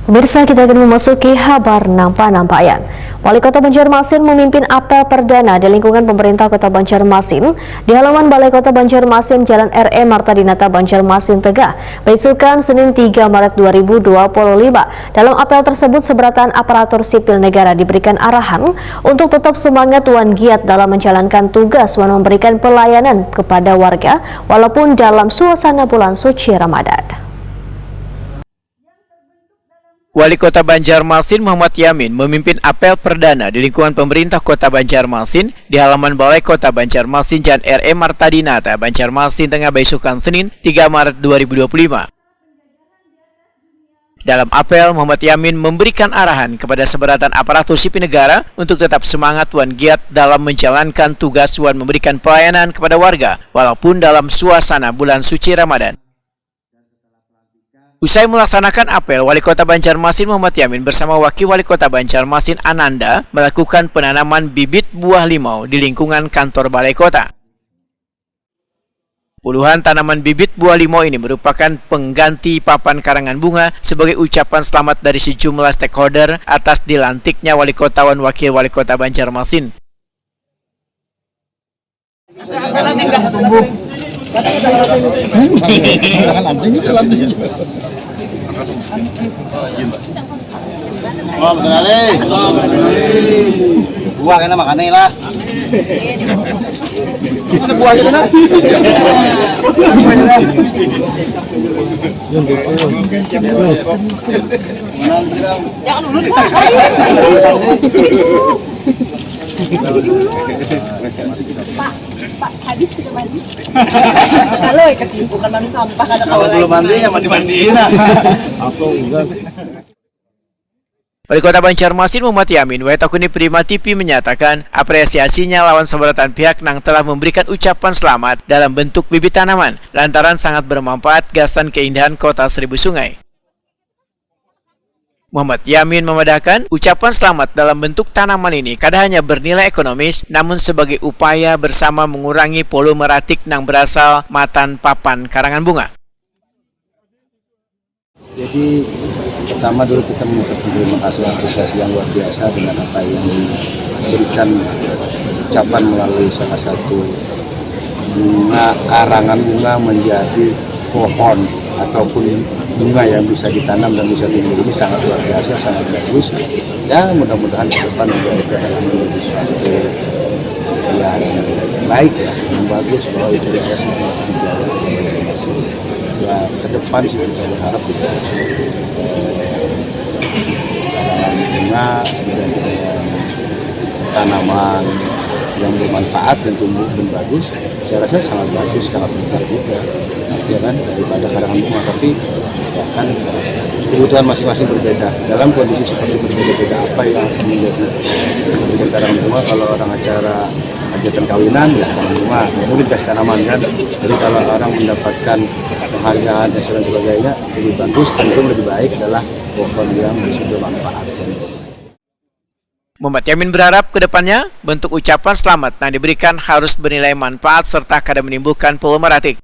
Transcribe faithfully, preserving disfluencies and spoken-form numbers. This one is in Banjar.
Pemirsa, kita akan memasuki habar nang panampayan. Wali Kota Banjarmasin memimpin apel perdana di lingkungan pemerintah Kota Banjarmasin di halaman Balai Kota Banjarmasin, Jalan R E Marta Dinata, Banjarmasin Tengah, baisukan Senin tiga Maret dua ribu dua puluh lima. Dalam apel tersebut, seberatan aparatur sipil negara diberikan arahan untuk tetap semangat wan giat dalam menjalankan tugas wan memberikan pelayanan kepada warga walaupun dalam suasana bulan suci Ramadan. Wali Kota Banjarmasin Muhammad Yamin memimpin apel perdana di lingkungan pemerintah Kota Banjarmasin di halaman Balai Kota Banjarmasin, Jalan R E Marta Dinata, Banjarmasin Tengah, baisukan Senin tiga Maret dua ribu dua puluh lima. Dalam apel, Muhammad Yamin memberikan arahan kepada seberatan aparatur sipil negara untuk tetap semangat wan giat dalam menjalankan tugas wan memberikan pelayanan kepada warga walaupun dalam suasana bulan suci Ramadan. Usai melaksanakan apel, Wali Kota Banjarmasin Muhammad Yamin bersama Wakil Wali Kota Banjarmasin Ananda melakukan penanaman bibit buah limau di lingkungan kantor Balai Kota. Puluhan tanaman bibit buah limau ini merupakan pengganti papan karangan bunga sebagai ucapan selamat dari sejumlah stakeholder atas dilantiknya Wali Kota wan Wakil Wali Kota Banjarmasin. Buah kena makan lah. Ada buah gitu nah. Buah gitu nah. Jangan dulu. Pak, Pak, habis sudah mandi. Kalau ya kesibukan manusia sampah kada kawa lagi. Kalau belum mandi ya mandi-mandiin nah. Langsung gas. Wali Kota Banjarmasin Muhammad Yamin, Waitakuni Prima T V, menyatakan apresiasinya lawan seberatan pihak nang telah memberikan ucapan selamat dalam bentuk bibit tanaman lantaran sangat bermanfaat gasan keindahan Kota Seribu Sungai. Muhammad Yamin memandahkan ucapan selamat dalam bentuk tanaman ini kada hanya bernilai ekonomis namun sebagai upaya bersama mengurangi volume ratik nang berasal matan papan karangan bunga. Jadi pertama dulu kita mengucapkan terima kasih apresiasi yang luar biasa dengan apa yang diberikan ucapan melalui salah satu bunga karangan bunga menjadi pohon ataupun bunga yang bisa ditanam dan bisa tumbuh ini sangat luar biasa, sangat bagus. Ya mudah-mudahan ke depan juga itu akan menjadi suatu yang baik ya, yang bagus bahwa itu ya sudah ya ke depan sih kita berharap kita tanaman bunga dan tanaman yang bermanfaat dan tumbuh dan bagus, saya rasa sangat bagus, sangat besar juga, ya kan, daripada karangan bunga. Tapi ya kan kebutuhan masing-masing berbeda. Dalam kondisi seperti berbeda-beda apa yang menjadi kebutuhan karangan bunga? Kalau orang acara hajatan kawinan ya karangan bunga, mungkin kasih tanaman kan. Jadi kalau orang mendapatkan penghargaan dan sebagainya lebih bagus, tentu lebih baik adalah pohon yang sudah manfaat. Muhammad Yamin berharap ke depannya bentuk ucapan selamat yang diberikan harus bernilai manfaat serta kada menimbulkan volume ratik.